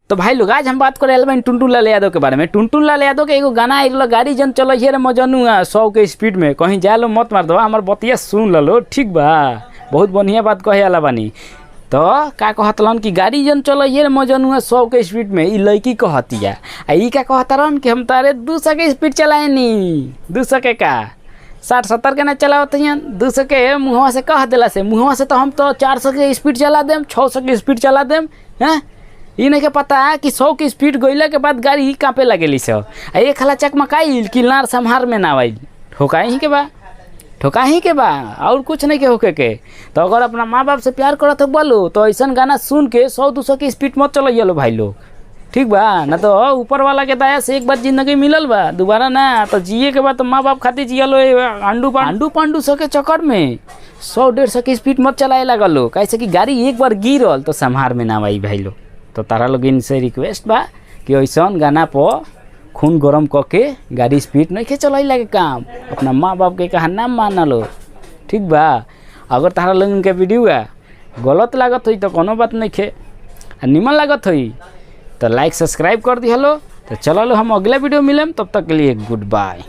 तो भाई लोग, आज हम बात करे आयल बानी टुनटुन लाल यादव के बारे में। टुनटुन लाल यादव के एगो गाना आइल, गाड़ी जन चल रे मजनुआ 100 के स्पीड में, कहीं जा लो मत मार दो, हमार बतिया सुन लो, ठीक बा। बहुत बढ़िया बात कहे आला बानी। तो का कहतलन कि गाड़ी जन चल रे मजनुआ 100 के स्पीड में, ई लड़की कहतिया। आ ई का कहतरन कि हम तारे 200 के स्पीड चलाएनी, 200 के का 60-70 के ना चलावत हन, 200 के मुँहवा से कह दिला से, मुँहवा से तो हम तो 400 के स्पीड चला देम, 600 के स्पीड चला देम। हैं, ई नहीं के पता कि 100 के स्पीड गइला के बाद गाड़ी कांपे लगेली सब। आ एक हला चकमकाइल कि लार संहार में ना आइल, ठोकाई ही के बा, ठोकाही के बा, और कुछ नहीं के होके के। तो अगर अपना माँ बाप से प्यार करत हो बोलो तो ऐसा गाना सुन के 100-200 के स्पीड मत चलैया लो भाई लोग, ठीक बा ना। तो ऊपर वाला के दया से एक बार जिंदगी मिलल बा, दोबारा ना तो जिए के बाद तो माँ बाप खातिर जिया लो। आंडू पांडू पांडू सौ के चक्कर में 100-150 के स्पीड मत चलाए लागल लो, कैसे कि गाड़ी एक बार गिरल तो संहार में ना आई भाई लोग। तो तारा लोग इनसे रिक्वेस्ट बा कि ऐसा गाना पर खून गरम क के गाड़ी स्पीड नहीं के चलाई लगे काम, अपना माँ बाप के कहा ना माना लो, ठीक बा। अगर तारा लोगन के वीडियो गलत लागत हुई तो कोनो बात नहीं खे, आ निमन लागत हुई तो लाइक सब्सक्राइब कर दिहलो। तो चलो हम अगला वीडियो मिलम, तब तक के लिए गुड बाय।